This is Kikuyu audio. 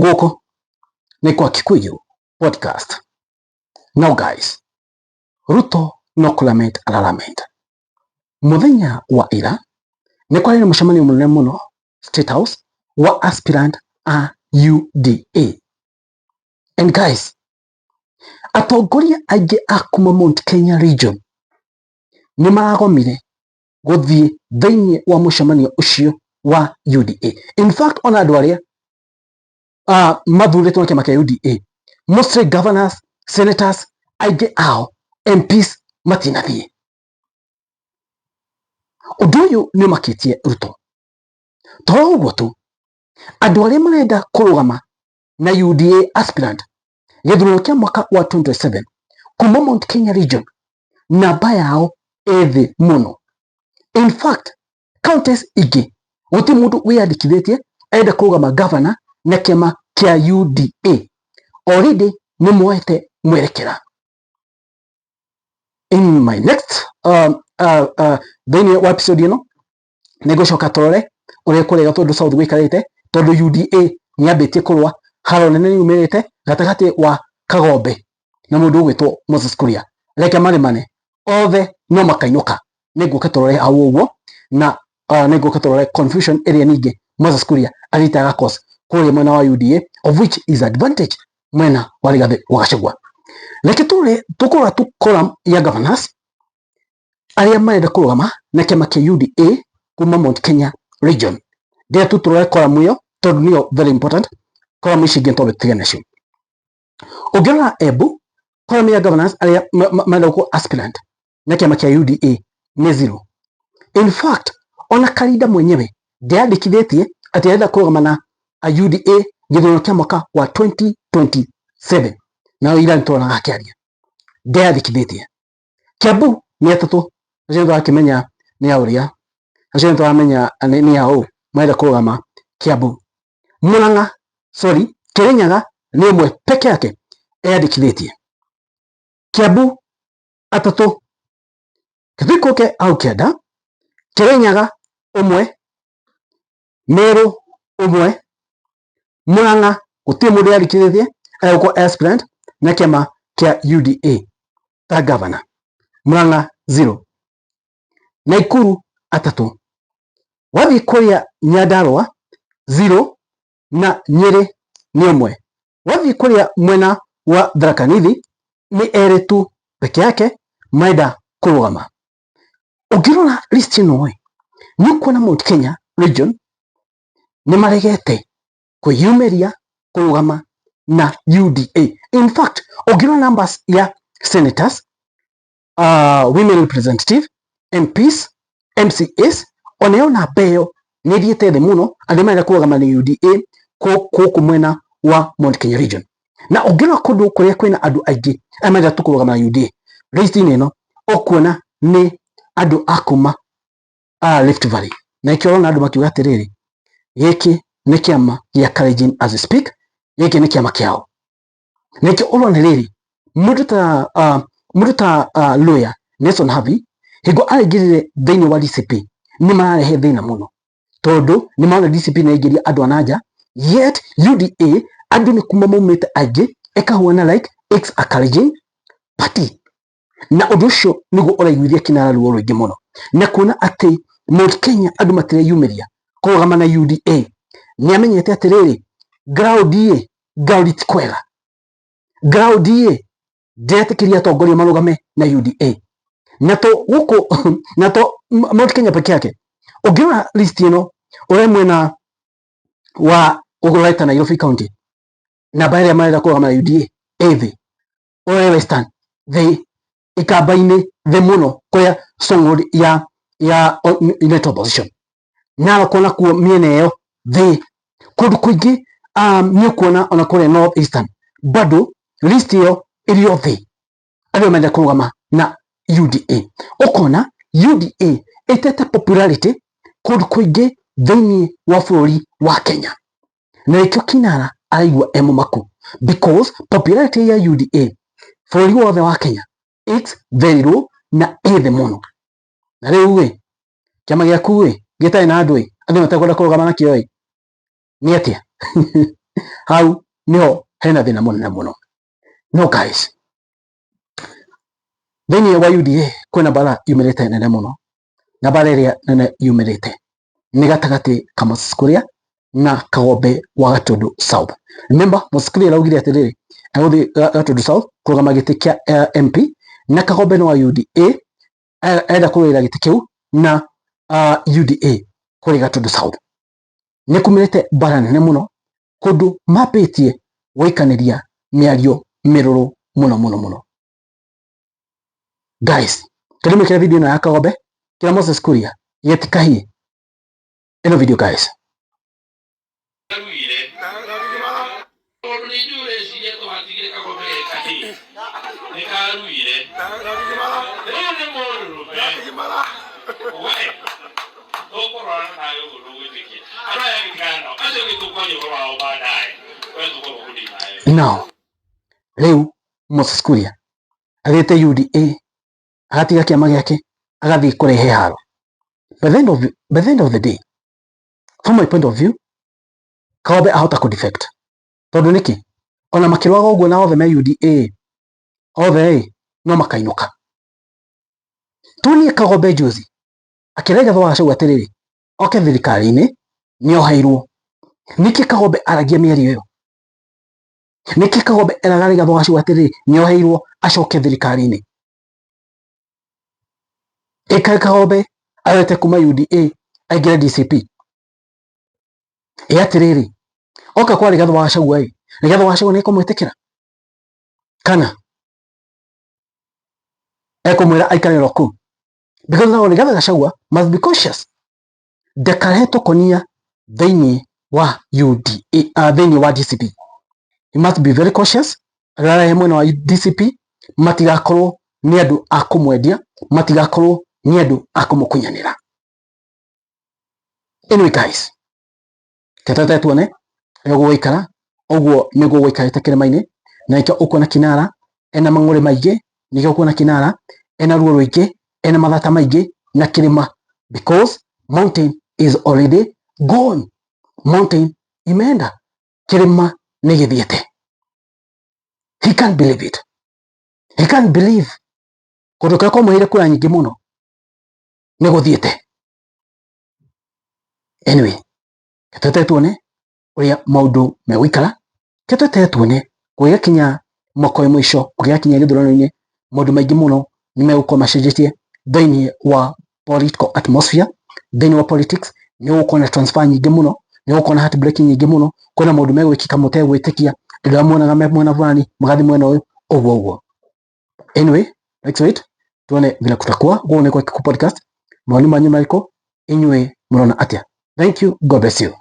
Gũkũ nĩ kwa Kikuyu Podcast. Now guys, Ruto no kũlament aralament. Mũthenya wa ira nĩ kwarĩ na mũcemanio mũnene mũno State House wa aspirant a UDA. And guys, atongoria aingĩ a kuma Mount Kenya region nĩ maragomire gũthiĩ thĩinĩ wa mũcemanio ũcio wa UDA. In fact, ona andũ arĩa mathurĩtwo na kĩama kĩa UDA, mostly governors, senators, aingĩ ao MPs matinathiĩ. Ũndũ ũyũ nĩ ũmakĩtie Ruto. To ũguo tu, andũ arĩa marenda kũrũgama na UDA aspirant gĩthurano kĩa mwaka wa 2027 kuma Mount Kenya region, namba yao ĩ thĩ mũno. In fact, counties ingĩ gũtirĩ mũndũ wĩyandĩkithĩtie arenda kũrũgama governor na kĩama kĩa UDA. Already nĩ moete mwerekera. In my next thĩinĩ wa episode ĩno nĩ ngũcoka tũrore ũrĩa kũrĩa Gatũndũ South gũikarĩte, tondũ UDA nĩ yambĩtie kũrũa haro nene nĩ yumĩrĩte gatagatĩ wa Kagombe na mũndũ ũgwĩtwo Moses Kuria. Reke marĩmane othe no makainũka. Nĩ ngũka tũrore hau ũguo na nĩ ngũka tũrore confusion ĩrĩa ningĩ Moses Kuria aritaga cause kũrĩa mwena wa UDA, of which is advantage mwena wa Rigathĩ wa Gachagua. Reke tũrore, tũkũrora tu column ya governors arĩa marenda kũrũgama na kĩama kĩa UDA kuma Mount Kenya region. Ndĩrenda tu tũrore column ĩyo tondũ nĩyo very important. Column ici ingĩ twambe tũtige nacio. Ũngĩrora Embu, column ya governors arĩa marenda gũkorwo aspirant na kĩama kĩa UDA nĩ zero. In fact, ona Karinda mwenyewe ndeyandĩkithĩtie atĩ arenda kũrũgama na UDA gĩthurano kĩa mwaka wa 2027. Nayo ira nĩtwonaga akĩaria, ndeyandĩkithĩtie. Kiambu nĩ atatũ, acio nĩtũrakĩmenya nĩ a ũrĩa, acio nĩtũramenya nĩ a ũ marenda kũrũgama Kiambu. Murang'a, sorry, Kirinyaga nĩ ũmwe peke yake eyandĩkithĩtie. Kiambu atatũ, Gĩthuikũke hau kĩanda, Kirinyaga ũmwe, Meru ũmwe, Murang'a gũtirĩ mũndũ wĩyandĩkithĩtie arĩa gũkorwo aspirant na kĩama kĩa UDA ta governor. Murang'a zero. Naikuru atatũ. Wathiĩ kũrĩa Nyandarua zero na Nyĩrĩ nĩ ũmwe. Wathiĩ kũrĩa mwena wa Tharaka Nithi nĩ erĩ tu peke yake marenda kũrũgama. Ũngĩrora list ĩno ĩ, nĩ ũkuona Mount Kenya region nĩ maregete kwĩyumĩria kũrũgama na UDA. In fact, ũngĩrora numbers ya senators, women representative, MPs, MCAs, onayo namba ĩyo nĩ ĩthiĩte thĩ mũno andũ marenda kũrũgama na UDA gũkũ mwena wa Mount Kenya region. Na ũngĩrora kũndũ kũrĩa kwĩna andũ aingĩ arĩa marenda tu kũrũgama na UDA, list-inĩ ĩno ũkuona nĩ andũ a kuma Rift Valley. Na nĩkĩo ũrona andũ makiuga atĩrĩrĩ, gĩkĩ nĩ kĩama gĩa Kalenjin as we speak, gĩkĩ nĩ kĩama kĩao. Nĩkĩo ũrona rĩrĩ, mũndũ ta lawyer Nelson Havi hingo araingĩrire thĩinĩ wa DCP nĩ mararehe thĩna mũno, tondũ nĩ marona DCP nĩ yaingĩria andũ a nanja, yet UDA andũ nĩ kuma maumĩte aingĩ, ĩkahuana like it's a Kalenjin party. Na ũndũ ũcio nĩguo ũraiguithia kinara ruo rũingĩ mũno, na kuona atĩ Mount Kenya andũ matireyumĩria kũrũgama na UDA. Nĩ amenyete atĩrĩrĩ, ground ĩ, ground ti kwega, ground ĩ ndĩretĩkĩria atongoria marũgame na UDA. Na to gũkũ na to Mount Kenya peke yake, ũngĩrora list ĩno ũrĩa mwena wa ũrorete Nairobi County, namba ĩrĩa marenda kũrũgama na UDA ĩ thĩ, ũrore Western thĩ, Ikamba-inĩ thĩ mũno kũrĩa stronghold ya United Opposition. Narok onakuo mĩena ĩyo thĩ, kũndũ kũingĩ nĩ ũkuona ona kũrĩa North Eastern bado list ĩyo ĩrĩ o thĩ, arĩa marenda kũrũgama na UDA. Ũkona UDA ĩtete popularity kũndũ kũingĩ thĩinĩ wa bũrũri wa Kenya, na nĩkĩo kinara araigua e mũmaku, because popularity ya UDA bũrũri wothe wa Kenya it's very low na ĩ thĩ mũno. Na rĩu ĩ, kĩama gĩaku ĩ gĩtarĩ na andũ ĩ, andũ matekwenda kũrũgama nakĩo ĩ, nĩ atĩa? Hau niho hena thina munene muno. No guys, thiini wa UDA kwina mbara yumĩrĩte nene muno, na mbara ĩrĩa nene yumĩrĩte nĩ gatagatĩ ka Moses Kuria na Kagombe wa Gatundu South. Remember, Moses Kuria araugire atĩrĩrĩ, egũthiĩ Gatundu South kũrũgama gĩtĩ kĩa MP, na Kagombe nĩ wa UDA, enda kũrũĩra gĩtĩ kĩu na UDA kũrĩ Gatundu South. Nĩ kumĩrĩte mbara nene mũno kũndũ mambĩtie gũikanĩria mĩario mĩrũrũ mũno mũno mũno. Guys, kĩndũ video ĩno ya Kagombe kĩra Moses Kuria gĩtikahie ĩno video guys. Karuire. Tondũ nĩ njũĩ ũreciria tũgatigire Kagombe ge kahĩĩ. Nĩ karuire. Ũyũ nĩ mũndũrũme. We. Tũkũrora nawe ũguo ndũgwĩtĩkia. Andũ aya gĩtigana nao. Acio angĩ tũkwaria ũhoro wao baadaye. We tũkorwo kũndĩ nawe. Now, rĩu Moses Kuria athiĩte UDA agatiga kĩama gĩake agathiĩ kũrehe haro. By the end of the day, from my point of view, Kagombe ahota kũ defect. Tondũ nĩkĩ? Ona makĩrũaga ũguo na othe me UDA, othe ĩ no makainũka. Tuonie Kagombe juzi akĩra Rigathĩ wa Gachagua atĩrĩrĩ, oke thirikari-inĩ nĩoheirwo. Nĩkĩ Kagombe aragia mĩario ĩyo? Nĩkĩ Kagombe eraga Rigathĩ wa Gachagua atĩrĩrĩ, nĩoheirwo acoke thirikari-inĩ? Ĩka Kagombe arete kuma UDA aingĩre DCP. Ĩ atĩrĩrĩ, oka kwa Rigathĩ wa Gachagua ĩ, Rigathĩ wa Gachagua nĩekũmwĩtĩkĩra? Kana ekũmwĩra aikare oro kũu? Because now Rigathĩ Gachagua must be cautious. Ndakarehe tũkonia thĩinĩ wa UDA, thĩinĩ wa DCP. He must be very cautious. Ararehe mwena wa DCP matigakorwo nĩ andũ a kũmwendia, matigakorwo nĩ andũ a kũmũkunyanĩra. Anyway guys, ketete tuone ũrĩa gũgũikara, ũguo nĩguo gũikarĩte kĩrĩma-inĩ, na nĩkĩo ũkuona Kinara ena mang'ũrĩ maingĩ, nĩkĩo ũkuona Kinara ena ruo rũingĩ, ena mathata maingĩ na kĩrĩma, because mountain is already gone. Mountain imeenda, kĩrĩma nĩ gĩthiĩte. He can't believe it. He can't believe kũndũ kũrĩa kwamũheire kura nyingĩ mũno nĩ gũthiĩte. Anyway, ketwete tuone ũrĩa maũndũ megũikara, ketwete tuone gũgĩkinya mwaka ũyũ mũico, gũgĩkinya gĩthurano-inĩ, maũndũ maingĩ mũno nĩ megũkorwo macenjetie thĩinĩ wa political atmosphere, thĩinĩ wa politics, nĩ gũgũkorwo na transfer nyingĩ mũno, nĩ gũgũkorwo na heartbreak nyingĩ mũno, kwĩna maũndũ megwĩkĩka mũtegwĩtĩkia, andũ arĩa muonaga me mwena fulani magathiĩ mwena ũyũ, ũguo ũguo. Anyway, let's wait tuone vile kutakuwa. Gũkũ nĩ kwa Kikuyu Podcast. Maoni manyu marĩkũ? Inyuĩ mũrona atĩa? Thank you. God bless you.